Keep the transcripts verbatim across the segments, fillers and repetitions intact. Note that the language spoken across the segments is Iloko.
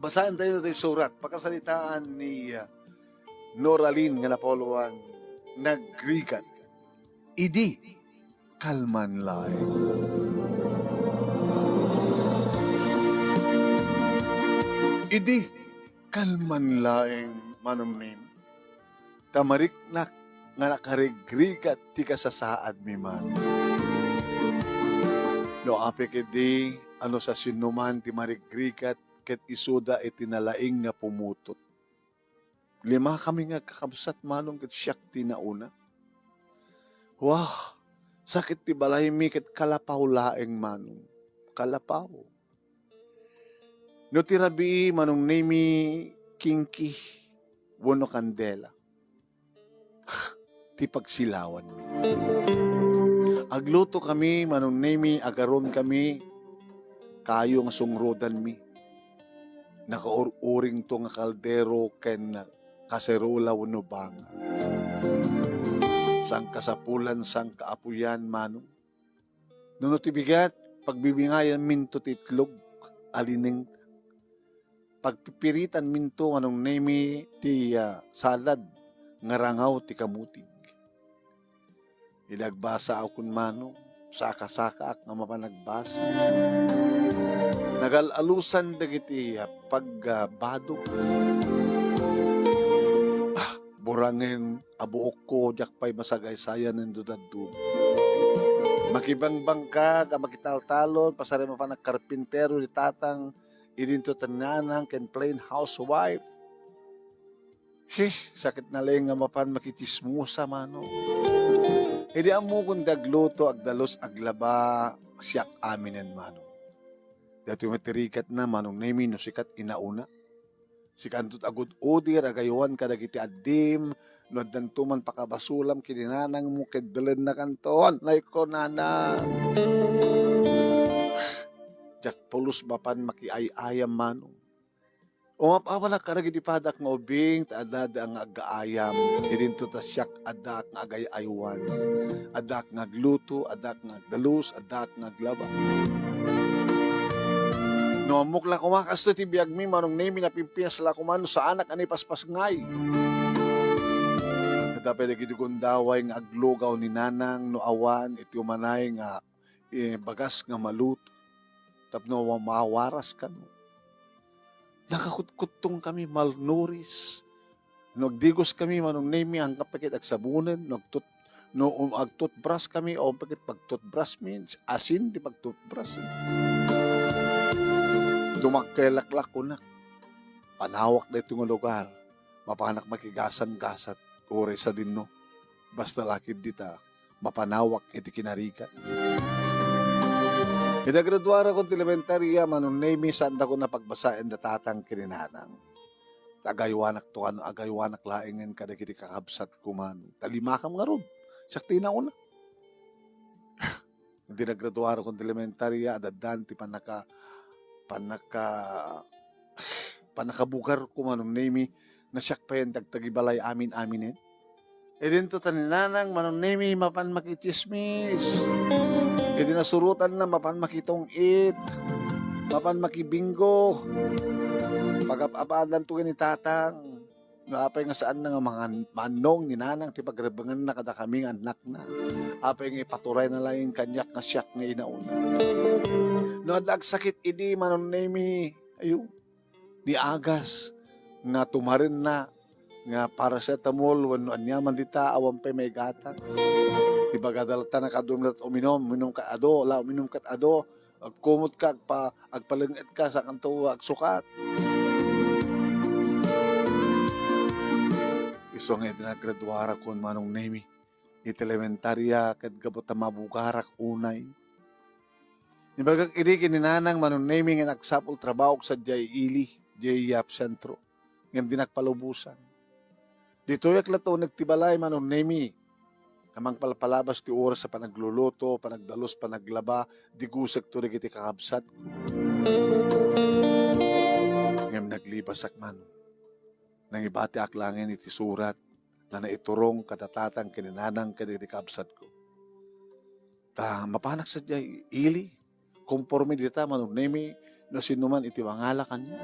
Basaen tayo ti surat, pakasaritaan ni, ah, Noralyn nga napauloan, nagrigat. Idi kalman laeng. Idi kalman laeng, Manong Nemi. Ta mariknak nga nakarigrigat ti kasasaadmi man. No apay ketdi, ano sa sinuman ti marigrigat ket isuda iti nalaing nga pumutot. Lima kami nga agkakabsat, Manong, ket siak ti nauna. Wah, sakit ti balaymi ket kalapaw laeng, Manong. Kalapaw. No ti rabii, Manong Nemi, kingki wenno kandela, ti pagsilawanmi. Agluto kami, Manong Nemi, agaron kami, kayo nga sungrodanmi. Nakaur-uringto nga kaldero ken kaserola wenno banga. Sangkasapulan, sangkaapuyan, Manong. No, no ti bigat, pagbibingayanminto ti itlog a linengna. Pagpipiritanminto, Manong Nemi, ti, ah, salad nga rangaw ti kamutig. Idi agbasaakon, Manong, saka-sakaak nga mapan agbasa. Nagal-alusan dagiti, ah, pagbadok. Ah, burangen a buokko, diak pay masagaysayan no dadduma. Makibangbangkak a makitaltalon, pasar a mapan agkarpintero ni tatang, idinto ti nanang ken plain housewife. Heh, sakit na laeng nga mapan makitsismosa, Manong. Idi ammokon ti agluto, agdalus, aglaba, siak aminen, Manong. Daytoy met ti rigatna, Manong Nemi, no sika ti nauna. Sikanto ti agud-udir, agaywan kadagiti addim, no addanto man pakabasulam ken ni nanangmo, ket delennakanto. Nayko, nanang. Diak pulos mapan makiay-ayam, Manong. Umap-apanak kadagiti padak nga ubing, ta adda nga aggaayam. Idinto ta siak addaak nga agay-aywan. Addaak nga agluto, addaak nga agdalus, addaak nga aglaba. No ammok la koma kastoy ti biagmi, Manong Nemi, napimpias la koma no saanak a naipaspasngay. Adda pay dagiti gundaway nga aglugaw ni nanang no awan iti umanay nga, eh, bagas nga maluto tapno ma-, mawaras kano. Nakakutkuttong kami, malnourished. No agdigos kami, Manong Nemi, angka pay ket agsabonen, no agtut-, no, um, agtutbras kami, awan pay ket pagtutbras mi, asin ti pagtutbras. Dumakkelak la kunak. Panawak daytoy nga lugar. Mapanak makigasan-gasat, uray sadinno. Basta la ketdi ta mapanawak iti kinarigat. Idi agraduarakon ti elementaria, Manong Nemi, saandakon a pagbasaen da tatang ken ni nanang. Ta agaywanakto, agaywanak laengen kadagiti kakabsatko, Manong. Ta limakam ngarud. Siak ti nauna. Idi nagraduarakon ti elementaria, addan ti pannaka-, pannaka-, pannakabugarko, Manong Nemi, nga siak pay ti agtagibalay amin-aminen. Idinto ta ni nanang, Manong Nemi, mapan makitsismis. Idi nasurotanna, mapan makitong-it, mapan makibingo. Pagap-apadanto ken ni tatang. No apay nga saanna nga mangan-, maannong ni nanang ti pagrebenganna kadakami nga annakna, apay nga ipaturayna laeng kaniak nga siak nga inauna. No adda agsakit idi, Manong Nemi, ayo, niagas nga tumarenna nga paracetamol wenno aniaman dita, awan pay maigatang. Ibagada latta nga kaduam ket uminom, uminom ket adu, la uminom ket adu, agkumotka, agpa-, agpaleng-etka, sakanto agsukat. Isu nga idi nagraduarakon, Manong Nemi, iti elementaria ket gapu ta mabugarak unay. Ibagak idi ken ni nanang, Manong Nemi, nga nagsapul trabahoak sadiay ili, diay, ah, sentro. Ngem dinak palubosan. Ditoyak latta uneg ti balay, Manong Nemi. Nga mangpalpalabas ti oras a panagluluto, panagdalus, panaglaba, digusekto dagiti kakabsatko. Ngem naglibasak, Manong. Nangibatiak laengen iti surat nga naiturong kada tatang ken ni nanang kadagiti kabsatko. Ta mapanak sadiay ili, konforme dita, Manong Nemi, no sinoman iti mangala kaniak.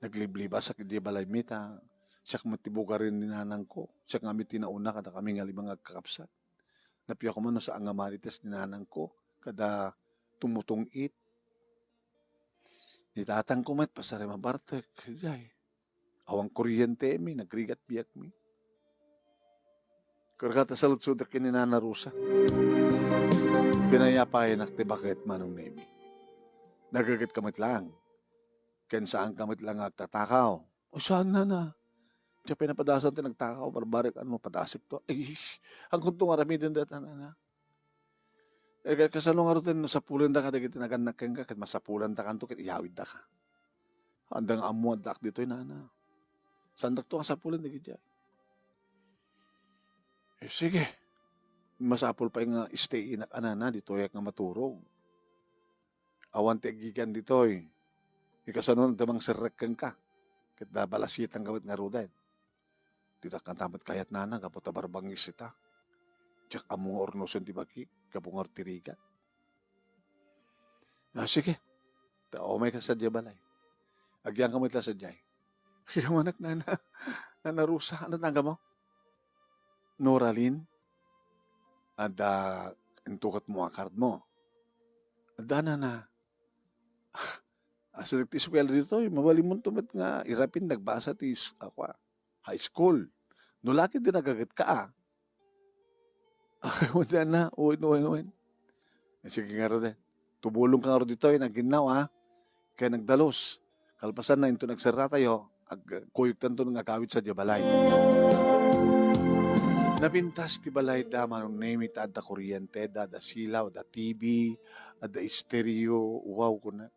Nagliblibasak idiay balaymi ta siak met ti bugarin ni nanangko. Siak ngamin ti nauna kadakami nga lima nga agkakabsat. Nappiak koma no saan nga Marites ni nanangko kada tumutong-it. Ni tatangko met, pasaray mabartek idiay. Awan kuryentemi, nagrigat biagmi. Kurka ta saludsodek ken ni Nana Rosa. Pinayapayanak ti baket, Manong Nemi. Nagagetka met lang. Ken saanka met lang nga agtatakaw. O, saan, Nana? Diak pay napadasan ti nagtakaw, barbarek, ano, padasek to. Ay, agkunto nga aramiden dayta, Nana. Eh, ka-, kasano ngarud ti nasapulenda kadagiti nagannak kenka, ket masapulandakanto ket iyawiddaka. Adda nga ammo addaak ditoy, Nana. Saandakto nga sapulen dagiti ay. Eh, sige. Masapul pay nga stay inak a, Nana, ditoyak nga maturog. Awan ti agigan ditoy. Ikasano adda mangserrek kenka. Ket da balasietanka met ngaruden. Ditak kanta met kayat, Nana, gapu ta barbangis ita. Diak ammo nga urnosen ti bagik, gapu ngarud ti rigat. Ah, sige. Ta umayka sadiay balay. Agyanka met la sadiay. Agyaman, Nana. Nana Rosa, ano tangka mo? Noralyn? Adda intukot mo a card mo? Adda, Nana. Asideg ti eskwela ditoy, mabalinmonto met nga irapin nagbasa ti is-, ako, ah, high school. No la ket di nagagetka, ah. Ay, wala na. Uwen, uwen, uwen. Eh, sige ngarud, eh. Tubulongka ngarud ditoy, naginnaw, ah. Kaya nagdalus. Kalpasan na, into nagserratayo, agkuyogtanto nga agawid sadiay balay. Napintas ti balayda, Manong Nemi, ta adda kuryente, adda, adda silaw, adda T V, adda estereo. Wow, kuna.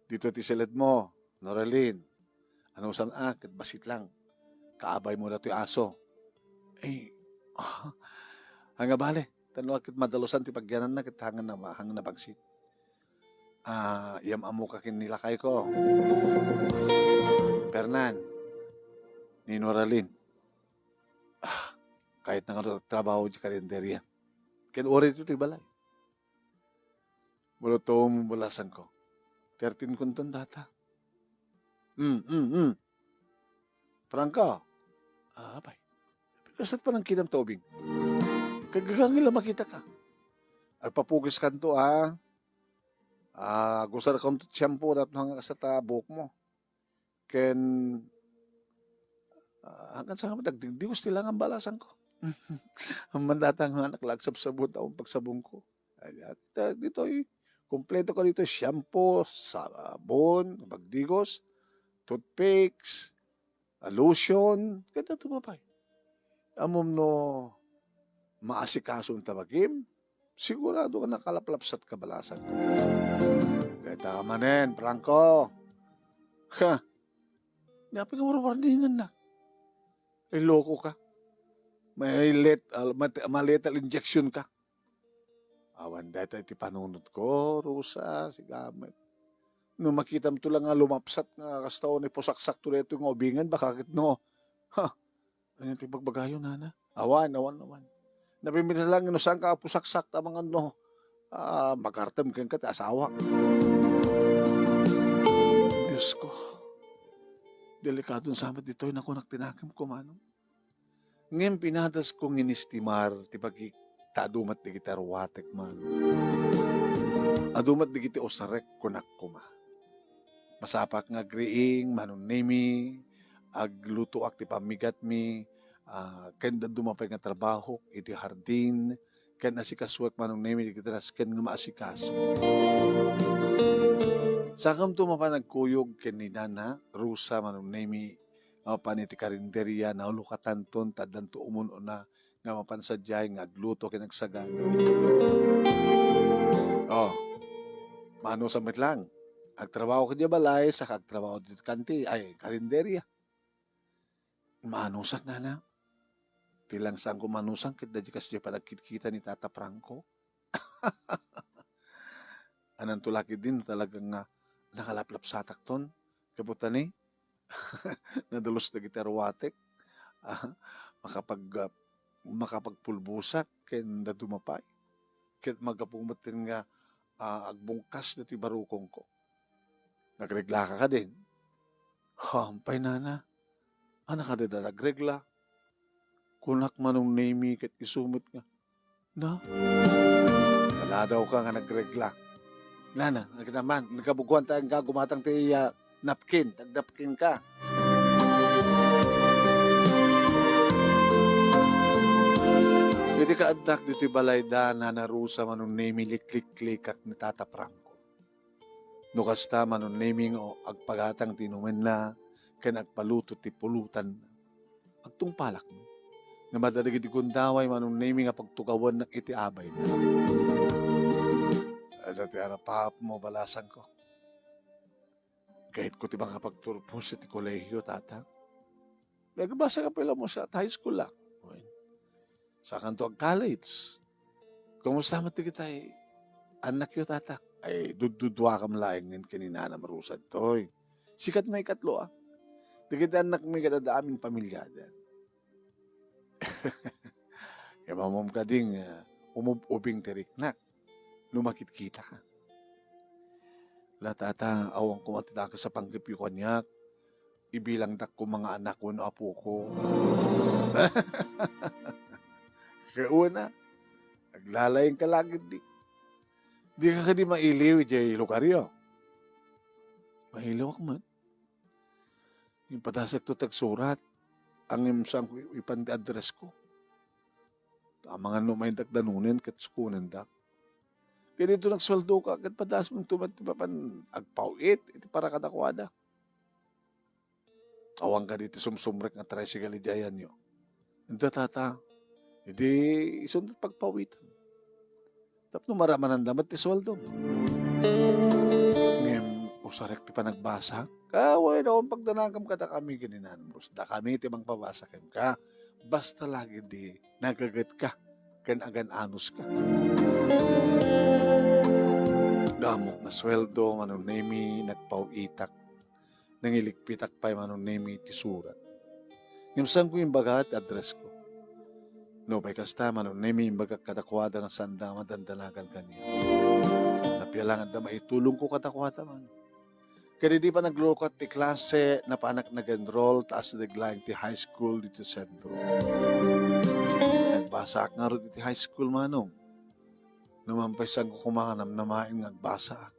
Dito ti siled mo, Noralyn. Ano san a, ket basit lang. Kaabay mo na to'y aso. Eh, haan nga bale. Tano ket madalusan ti pagyananna ket hangan na, hangan na bagsit. Ah, yam-ammoka ken ni lakayko. Fernan, ni Noralyn. Ah, kayat na nga trabaho di karinderya. Ken uray ito ti balay. Bulatom, balasangko. Thirteen kunton data. Mm, mm, mm. Franco. Ah, apay. Kasta't panangkitam ta ubing. Kagagangil a makitaka. Agpapugiskanto, ah. Ah, agusarkanto ti shampoo, tapno nga kasta ta buhok mo. Ken, ah, hangkan sa nga dagdigdigos ti langan balasangko. Amman data nga anak la agsabsabon, ta awan pagsabongko. Ay, ta-, ditoy, kumpleto ka ditoy, shampoo, sabon, pagdigos, toothpicks, ah, lotion, kayat tumapay. Ammom no maasikaso ta bagim, sigurado nga nakalaplapsat ka balasang. Dayta manen, Franco. Ha? Apay nga warwarninanna? Ay, loko ka. May let-, ah, mat-, ma-lethal injection ka. Awan dayta iti panunotko, Rosa, sigamet. No makitam to lang nga lumapsat nga kasta, o ni pusaksak to daytoy nga ubingen, baka ket no. Ha? Ania ti bagbagayo, Nana? Awan, awan, awan. Napimita lang no saan ka pusaksak, ta mangan no, ah, magartem kenka ti asawak. Dios ko, delikadon sa met ditoy, nakunak ti nakemko, Manong. Ngem pinadasko nga inestimar ti bagik ta adu met dagiti aruatek, Manong. Adu met dagiti usarek, kunak koma. Masapak nga agriing, Manong Nemi, aglutoak ti pammigatmi, ah, ken dadduma pay nga trabahok iti hardin, ken asikasuek Manong Nemi dagiti nasken nga maasikaso. Sakamto mapan agkuyog ken ni Nana Rosa Manong Nemi, mapan iti karinderia, naulukatanton ta addanto umun-una nga mapan sadiay nga agluto ken agsagana. Oh, manusa met lang. Agtrabaho ka diay balay, saka agtrabaho ditoy kanti, ay, karinderia. Manusak, nana. Ti langsanko manusak, ket daydi kasdiay panagkitkita ni Tata Franco. Ananto la ketdin, talaga nga nakalaplapsatakton. Kaputa ni, nadalus dagiti aruatek. Ah, makapag-, ah, makapagpulbosak ken dadduma pay. Ket magapu met nga, ah, agbungkas dagiti barukongko. Nagreglaka kadin? Hampay, nana. Ania kadi ta nagregla? Kunak Manong Nemi ket isu met nga, na? Naladawka nga nagregla. Nana, nagnaman, nagkabuguan ta nga gumatang ti, ah, napkin, tagnapkin ka. Idi kaaddak ditoy balayda, Nana Rosa Manong Nemi, likliklikak ni Tata Franco. No kasta, Manong Nemi, nga agpagatang ti inumenna ken agpaluto ti pulutanna, agtungpalakmi. Ngem adda dagiti gundaway, Manong Nemi, nga pagtugawannak iti abayna. Adda ti arapapmo, balasangko. Kayatko ti makapagturpos iti kolehio, tata. Nagbasa ka pay la mo sa high school, ah. Wen, sakanto ag-college. Kumusta met dagiti annakyo, tata? Ay, dudduduakam laeng ken ni Nanam Rosa ditoy. Sika ti maikatlo, ah. Dagiti annakmi ket adda amin pamiliada. Imammom kadi nga umub-ubing ti riknak no makitkitaka. La, tata, awan koma ti dakes a panggepyo kaniak. Ibilangdak koma nga anak wenno apoko. Kauna, aglalaingka la ketdi. Dika kadi mailiw idiay lugaryo? Mailiwak met. Impadasekto ti agsurat. Ngem saanko ipan ti addressko. Amangan no maiddak danunen ket sukonendak. Ket dito nagsueldoka, ket padasmento met ti mapan agpaw-it iti para kadakuada. Awan kadi ti sumsumrek nga tricycle idiay ayanyo? Adda, tata. Idi isunto ti pagpawitan. Tapno maramananda met ti sueldo. Ngem usarek ti panagbasa. Ka, wen, awan pagdanagam kadakami ken ni Nanang Rose. Dakami ti mangpabasa kenka. Basta la ketdi nagagetka ken agan-anuska. Damok nga sueldo, Manong Nemi, nagpaw-itak. Nangilikpitak pay, Manong Nemi, ti surat. Ngem saanko imbaga ti addressko. Nupay kasta, Manong Nemi, imbagak kadakuada nga saanda a madandanagan kaniak. Napia la nga adda maitulongko kadakuada, Manong. Ket idi panaglukat ti klase, napanak nag-enroll ta asideg laeng ti high school ditoy sentro. Nagbasaak ngarud iti high school, Manong. Numan pay, saanko koma nga namnamaen nga agbasaak.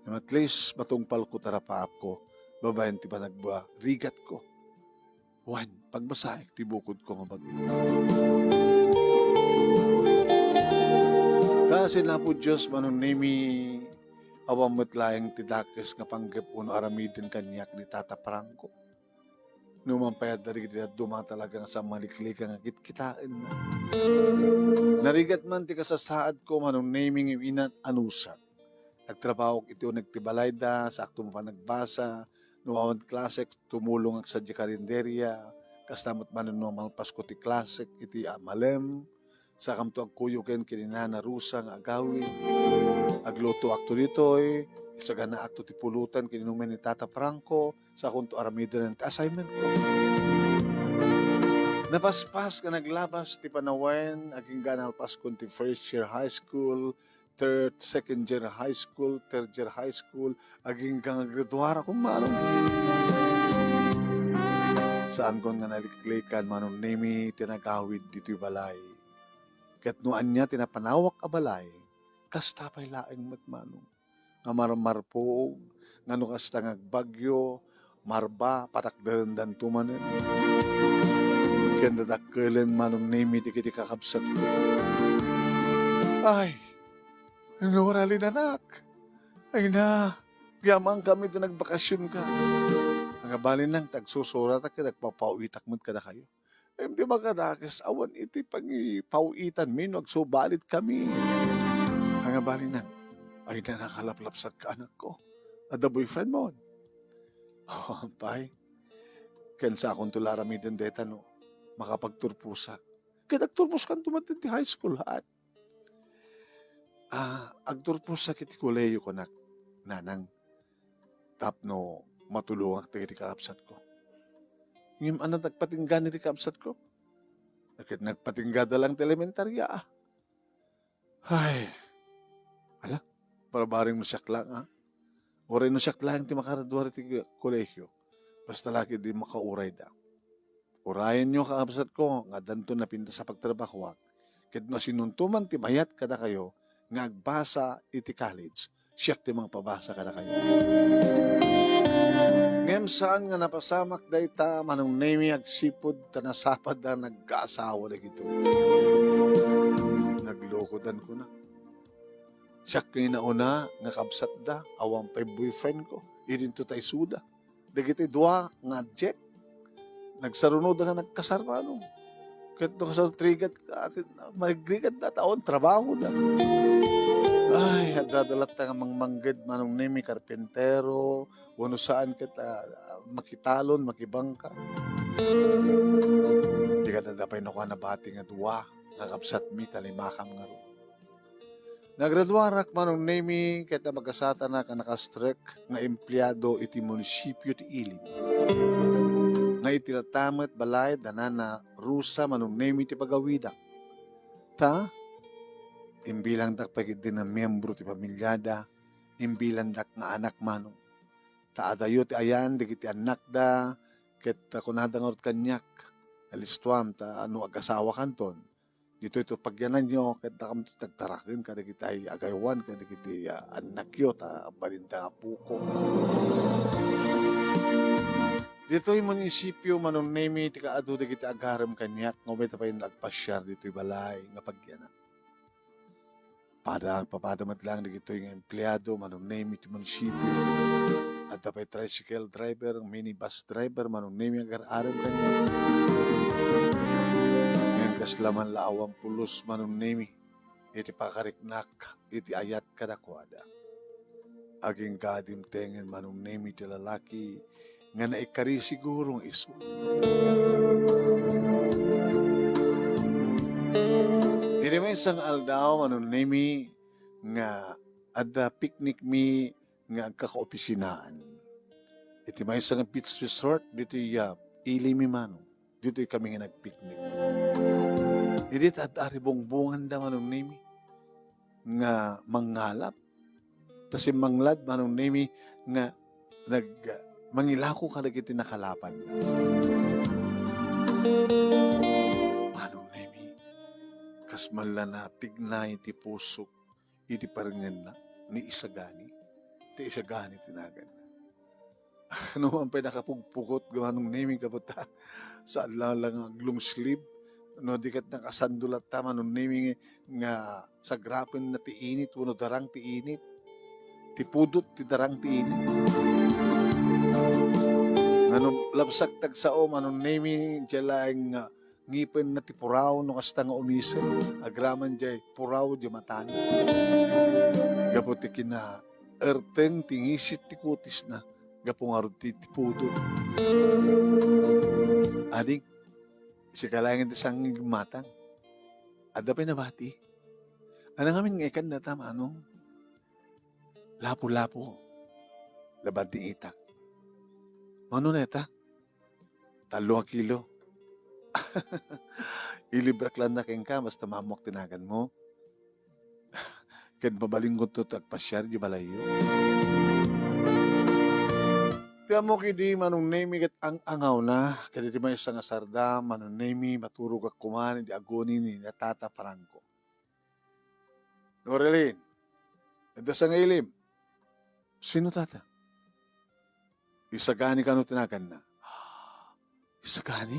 Ngem at least, matungpalko ti arapaapko babaen ti panagba-, rigatko. Wen, pagbasaek ti bukodko nga bagyo. Kaasi, Apo Dios, Manong Nemi, awan met laeng ti dakes nga panggep wenno aramiden kaniak ni Tata Franco. Numan pay adda dagiti dadduma talaga nga sammaliklikan nga kitkitaenna. Narigat man ti kasasaadko, Manong Nemi, ngem inan-anusak. Nagtrabahok iti uneg ti balayda, saakto mapan nagbasa, no awan klasek, tumulongak sadiay karinderia, kasta met manen no malpasko ti klasek iti, ah, malem, sakamto agkuyog ken ni Nana Rosa nga agawid. Aglutoakto ditoy, isaganaakto ti pulutan ken inumen ni Tata Franco, sakonto aramiden ti assignmentko. Napaspas nga naglabas ti panawen, agingga nalpaskon ti first year high school, third, second year high school, third year high school, agingga nga graduarakon, Manong. Saankon nga naliklikan, Manong Nemi, ti nagawid ditoy balay. Ket no ania ti napanawak a balay, kasta pay laeng met, Manong, nga marmarpuog, nga no kasta nga agbagyo, marba, patakderendanto manen. Ken dadakkelen, Manong Nemi, dagiti kakabsatko. Ay, Noralyn, anak. Ay na, yaman kami ti nagbakasionka. Ania bali nang ti agsusurotak ket agpapauitak met kadakayo. Ngem ti makadakes, awan iti pangipaw-itanmi no agsubalitkami. Ania bali nang, ay na, nakalaplapsatka, anakko. Adda boyfriend mo? Oh, apay. Ken sakonto la aramiden dayta no makapagturposak. Ket agturposkanto met ti high school, haan. Ah, agturposak iti kolehiyo, kunak, nanang, tapno matulongak dagiti kakabsatko. Ngem ania ti nagpatingga iti kakabsatko? Ket nagpatinggada lang ti elementaria, ah. Ay, ala, para bareng no siak lang, ah. Uray no siak laeng ti makaraduar iti kolehio, basta la ket di makaurayda. Urayenyo, kakabsatko, nga addanto napintas a pagtrabahoak, ket no sinonto man ti mayat kadakayo nga agbasa iti college, siak ti mangpabasa kadakayo. Ngem saan nga napasamak dayta, Manong Nemi, agsipud ta nasapa da nagkaasawa dagitoy. Naglukodan kuna. Siak nga inauna nga kabsatda, awan pay boyfriend ko. Idinto ta isuda. Dagiti dua nga adjek, nagsarunoda nga nagkasar, manong. Ket no kasano trigat, ah, ket marigrigat da, ta awan trabaho da. Ay, adda da latta nga mangmangged, Manong Nemi, karpintero, wenno saan ket, ah, makitalon, makibangka. Di kadada pay no kua nabati nga dua nga kabsatmi, ta limakam ngarud. Nagraduarak, Manong Nemi, ket nabagasatanak a nakastrek nga empleado iti munisipio ti Ilim. Nga iti latta met balay da Nana Rosa, Manong Nemi, ti pagawidak. Ta, imbilangdak pay ketdi nga miembro ti pamiliada, imbilangdak nga anak, manong. Ta adayo ti ayan dagiti annakda, ket kunada ngarud kaniak, alistuam, ta no agasawakanton, ditoy to pagyananyo, ket dakamto ti agtaraken kadagiti ay-aywan kadagiti, ah, annakyo, ta balinda nga puko. Ditoy munisipio, Manong Nemi, ti kaadu dagiti agarem kaniak, nga umay ta pay agpasiar ditoy balay nga pagyanan. Pada, agpapada met laeng dagitoy nga empleado, Manong Nemi, ti munisipio. Adda pay tricycle driver, minibus driver, Manong Nemi, agar-arem kaniak. Ngem kasla man la awan pulos, Manong Nemi, iti pakariknak iti ayat kadakuada. Agingga dimtengen, Manong Nemi, ti lalaki nga naikari siguro nga isu. Iti maysa nga aldaw, Manong Nemi, nga adda picnic mi nga agkakaopisinaan. Iti maysa nga beach resort ditoy, ah, Ilim, manong. Ditoy kami nga nagpicnic. Idi ta adda aribungbonganda, Manong Nemi, nga mangngalap. Ta simmanglad, Manong Nemi, nga nag-, mangilako kadagiti nakalapan. Manong Nemi, kas man la natignay ti pusok iti parngenna ni Isagani. Ti Isagani ti naganna. No man pay nakapugpugot, Manong Nemi, gapu ta saan la nga ag-long sleeve. No di ket nakasandol latta, Manong Nemi, nga sagrapenna ti init wenno darang ti init. Ti pudot ti darang ti init. Nga no labsak ti agsao, Manong Nemi, diay laeng nga ngipenna ti puraw no kasta nga umisem, agraman diay puraw diay matana. Gapu ti kinaerteng ti ngisit ti kutisna, gapu ngarud ti, ti pudot. Ading, sika laeng ti sangig matang. Adda pay nabati. Ania ngamin nga ikan data, manong? Lapu-lapu. Laban ti itak. Mano neta? Tallo a kilo. Ilibrak lang na kenka, basta maammoak ti naganmo. Ket mabalingonto ti agpasiar di balayyo. Ti ammok idi, Manong Nemi, ket ang-angawna, ket iti maysa nga sardam, Manong Nemi, maturogak koman idi aguni ni Tata Franco. Noralyn, adda sa nga Ilim. Sino, tata? Isagani kano ti naganna? Isagani?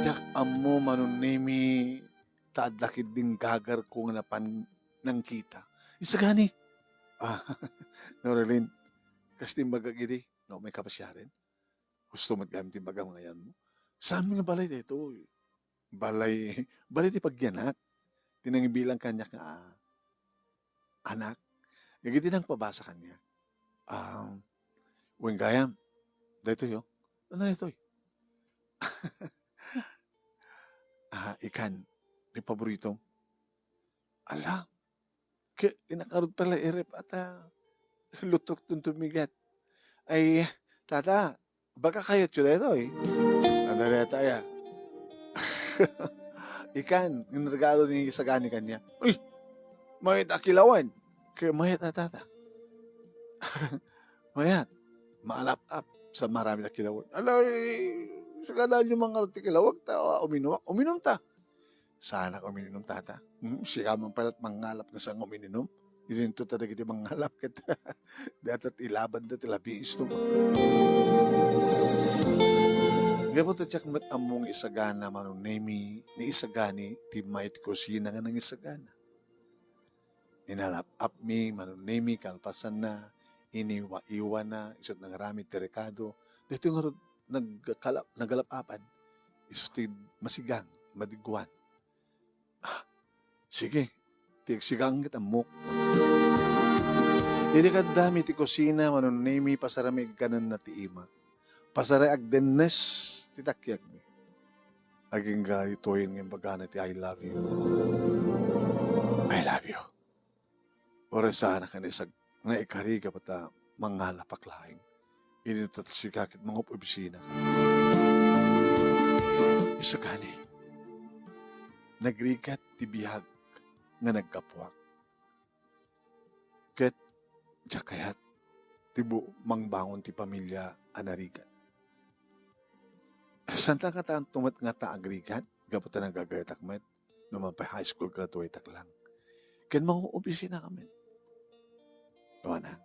Diak ammo, Manong Nemi, ta adda ketdin gagarko nga napan nangkita. Isagani. Ah, Noralyn, kas ti imbagak idi, nga umay kapasiaren. Husto met gayam ti imbagam nga ayanmo. Saan nga balay daytoy? Balay, balay ti pagyanak. Ti nangibilang kaniak nga, ah, anak. Dagiti nangpabasa kaniak. Um, wen gayam, daytoy, oh. Ano daytoy? Ah, ikan, ni paboritom. Ala, ke, inakarod pala irep ata. Lutok tun tumigat. Ay, tata, baka kayatyo daytoy. Ano dayta ya? Ikan, yung regalo ni Isagani kanya. Uy, mayat a kilawan. Kaya mayat a tata. Mayat. Maalap-ap sa marami na kilawag. Ala, eh, sagana yung mga ti kilawag, ta, uminom, uminom ta. Sana ka uminom, tata. Hmm, sika man pala mangalap nga saan nga uminom. Idinto ta dagiti mangalap ket dayta ti ilaban da ti labiis no. Gapu ta diak met ammo nga isagana, Manong Nemi, ni isagani ti may ti kusina nga nangisagana. Inalap-apmi, Manong Nemi, kalpasanna, iniwa-iwana, isut nangaramid ti rekado. Daytoy ngarud nagkala-, nagalap-apan, isu ti masigang, madiguan. Ah, sige, ti agsigang ket ammok. Idi kaddami ti kusina, Manong Nemi, pasarami agkanenna ti imak. Pasarami agdennes ti takiagmi. Agingga ditoyen nga imbagana ti "I love you. I love you." Uray saanak nga naisag-, naikari gapu ta mangalapak laeng. Idi ta sika ket mangub-obisina. Isagani, nagrigat ti biag nga naggapuak. Ket diak kayat ti bu-, mangbangon ti pamilia a narigat. Santa nga ta, met nga ta agrigat, gapu ta nagagaytak met, no man pay high school graduate-ak lang. Ken mangu-opisina kami. Wana.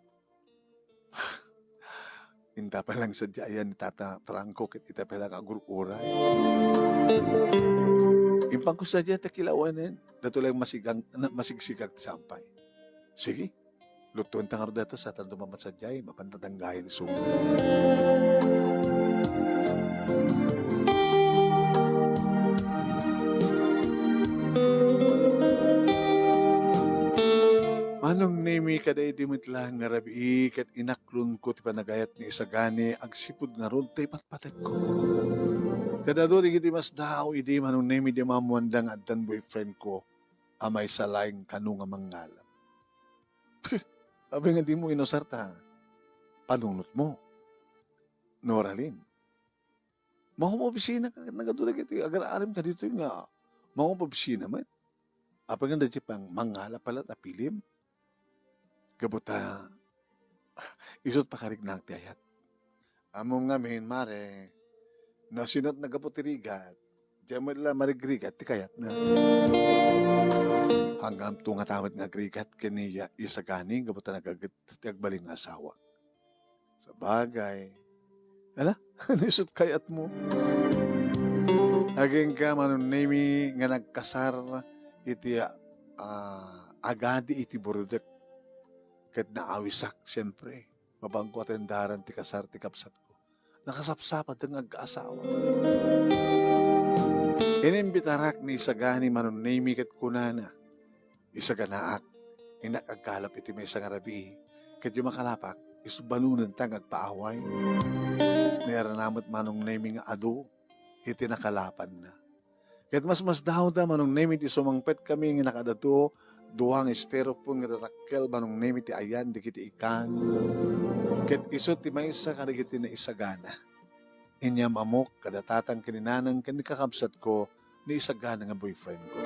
Inta pa lang sadiay ni Tata Franco, ket ita pa lang agur-uray. Impangko sadiay ta kilawanen, dato lang masigang-, na-, masigsigag ti sampay. Sige. Lutuenta ngarud dayta, satan dumamat sadiay, mapan ta danggayen isu. Manong Nemi, kada idi met laeng nga rabii, ket inaklonko ti panagayat ni Isagani, agsipud ngarud ta ipatpatekko. Kada adu dagiti masdaaw idi, Manong Nemi, di maammoanda nga addan boyfriend ko a maysa laeng kano nga mangngalap. Apay nga dimo inusar ta panunotmo, Noralyn? Mangub-obisina ka, nagadu dagiti agar-aramidka ditoy nga mangub-obisina met. Apay nga daydi pang mangala pala ta pilim? Gapu ta, isut pakariknak ti ayat. Ammom ngamin, mare, no sinot naggapu ti rigat, diay met la marigrigat ti kayatna. Hangganto ngata met nga agrigat ken ni Isagani gapu ta nagaget ti agbalin nga asawa. Sabagay. Ala, ano isut kayatmo? Agingga, Manong Nemi, nga nagkasar iti, ah, agadi iti burudek. Ket naawisak, siempre. Mapanko atendaran ti kasar ti kabsatko. Nakasapsapat nga agkaasawa. Inimbitarak ni Isagani, Manong Nemi, ket kunana, "Isaganaak, innak agkalap iti maysa nga rabii, ket diay makalapak, isu banonenta nga agpaaway." Nairana met Manong Nemi nga adu iti nakalapanna. Ket masmasdaawda, Manong Nemi, ti sumangpetkami nga nakadato dua nga styrofoam nga darakkel, Manong Nemi, ti ayan dagiti ikan. Ket isu ti maysa kadagiti naisagana. Inyam-amok kada tatang ken ni nanang ken ni kakabsatko ni Isagana nga boyfriendko.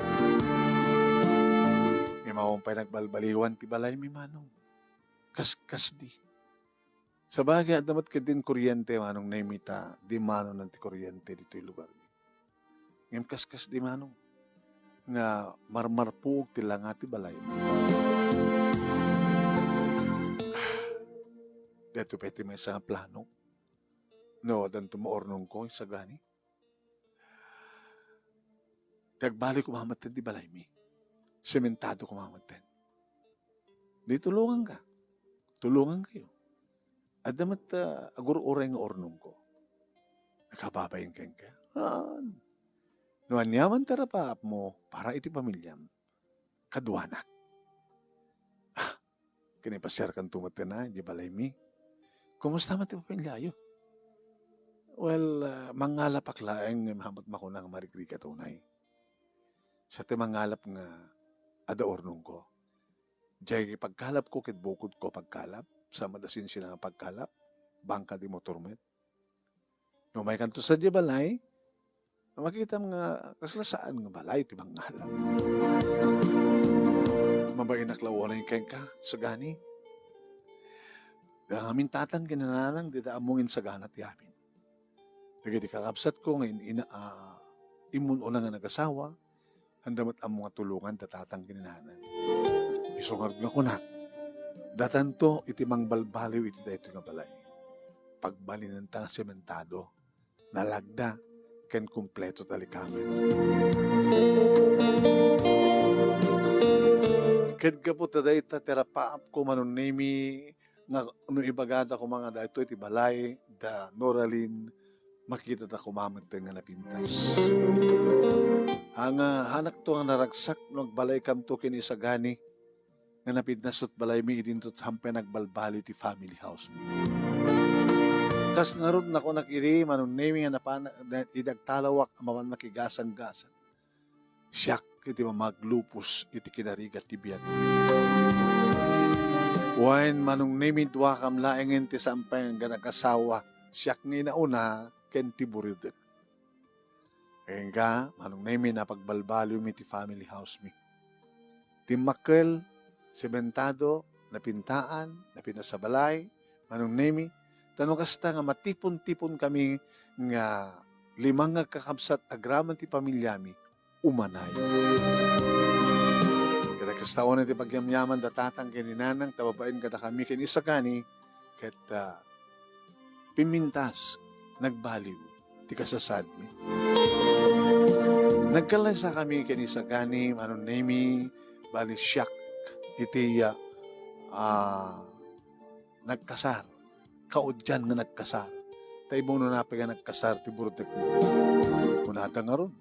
Immawon pay nagbalbaliwan ti balaymi, Manong. Kaskasdi. Sabagay, adda met ketdin kuryente, Manong Nemi, ta di manonan ti kuryente ditoy lugarmi. Ngem kaskasdi, Manong, nga marmarpuog ti langa ti balay. Daytoy pay ti maysa nga plano. No, addanto maurnongko, Isagani. Ti agbaliw koma metten ti balaymi. Sementado koma metten. Di tulonganka. Tulongankayo. Adda met, ah, agur-uray nga urnongko. Nakababain kenka. Haan. No aniaman ti arapaapmo para iti pamiliam, kaduanak. Ah, kinipasiarkanto met ti balaymi. Kumusta met ti pamiliayo? Well, ah, mangngalapak laeng ngem haanko met makuna nga marigrigat unay. Sa ti mangalap nga adda urnongko. Diay pagkalapko ket bukodko a pagkalap, sa met a sinsinan nga pagkalap, bangka di motor met. No umaykanto sadiay balay, makitam nga kasla saan nga balay ti mangalap. Mabainak la unay kenka, Sagani. Dagiti tatang ken ni nanang dida ammo nga insagana ti amin. Dagiti kakabsatko nga in-, ina-, ah, immun-una nga nagasawa, anda met ammo nga tulongan da tatang ken ni nanang. Isu ngarud nga kunak, datanto iti mangbalbaliw iti daytoy nga balay. Pagbalinenta nga sementado, nalagda, ken kumpleto ti likamen. Ket gapu ta dayta ti arapaapko, Manong Nemy, nga no ibagada koma nga daytoy ti balay da Noralyn, makitata koma met nga napintas. Haan nga, haanakto nga naragsak no agbalaykamto ken ni Sagani nga napintas ket balaymi idinto, sampay nagbalbaliw ti family house mi. Kas ngarud, nakunak idi, Manong Nemy, nga napan, na, idi agtalawak a mapan makigasanggasang. Siak iti mamaglupos iti kinarigat ti biag. Wen, Manong Nemy, duakam laengen ti sampay nga nagasawa, siak nga inauna ken ti buridek. Ken ka, Manong Nemy, napagbalbaliwmi ti family house mi. Timmakkel, sementado, napintaan, napintas a balay, Manong Nemy, ta no kasta nga matipon-tipon kami nga lima nga kakabsat agraman ti pamiliami, umanay. Ket kasta unay ti pagyamyaman da tatang ken ni nanang ta babaen kadakami ken ni Sagani, ket, ah, pimmintas, nagbaliw ti kasasaadmi. Nagkallaysakami ken ni Sagani, Manong Nemy, bali siak iti, ah, ah, nagkasar. Kaudian nga nagkasar. Ta immunonan pay nga nagkasar ti buridekmi. Kunada ngarud,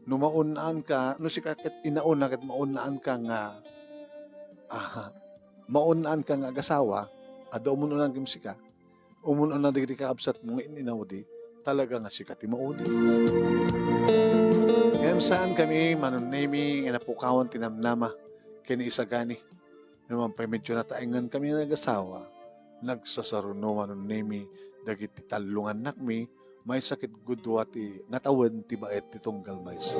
no maunnaanka, no sika ket inauna ket maunnaanka nga, aha, maunnaanka nga agasawa, adda umun-unan ken sika, umun-una dagiti kakabsatmo nga in-inaudi, talaga nga sika ti maudi. Ngem saankami, Manong Nemy, nga napukawan ti namnama ken ni Sagani. Ngem pay medyo nataengan kami nga nagasawa, nagsasaruno, Manong Nemy, dagiti tallo nga annakmi, maysa ket gudua ti ngatawen ti baet ti tunggal maysa.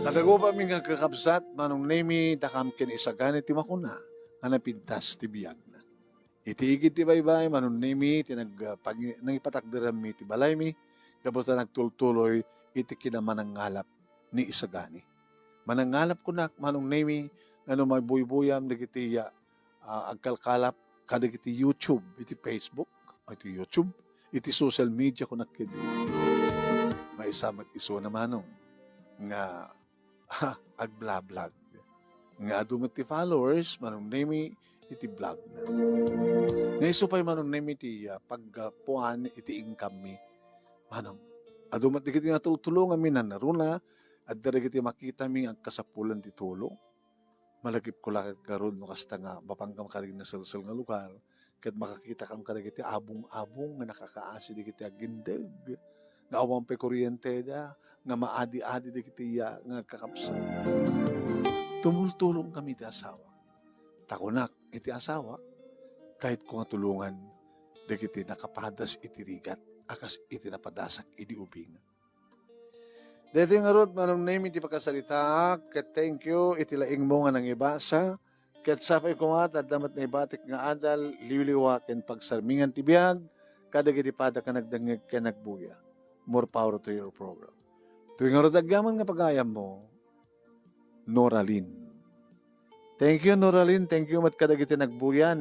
Kadagupami nga kakabsat, Manong Nemy, dakam ken ni Sagani ti makuna nga napintas ti biagna. Iti igid ti baybay, Manong Nemy, ti nag-, pag-, nangipatakderanmi ti balaymi, gapu ta nagtultuloy iti kinamanangalap ni Sagani. Manangalap kunak, Manong Nemy, nga no mabuybuyan dagiti, ah, agkalkalap kadagiti YouTube, iti Facebook, iti YouTube, iti social media kunak ket. Maysa met isuna, Manong, nga ha, agblablag. Nga adu met ti followers, Manong Nemy, iti blog na. Nga isu pay, Manong Nemy, ti, ah, paggapuan iti income mi. Manong, adu met dagiti natultulonganmi, nanaruna, adda dagiti makitami nga agkasapulan ti tulong. Malagipko la ket ngarud no kasta nga mapankam kadagiti naselsel nga lugar, ket makakitakam kadagiti abong-abong nga nakakaasi dagiti agindeg, nga awan pay kuryenteda, nga maadi-adi dagiti iya nga kakabsat. Tumultulongkami iti asawa. Ta kunak iti asawa, kayatko nga tulongan dagiti nakapadas iti rigat a kas iti napadasak idi ubing. Daytoy ngarud, Manong Nemy, ti pakasaritaak, ket thank you iti laingmo nga nangibasa, ket sapay koma ta adda met naibatik nga adal, liwliwa, ken pagsarmingan ti biag kadagiti padak nga nagdengngeg ken nagbuya. More power to your program. Toy ngarud agyaman nga pagayammo, Noralyn. Thank you, Noralyn. Thank you met kadagiti nagbuya.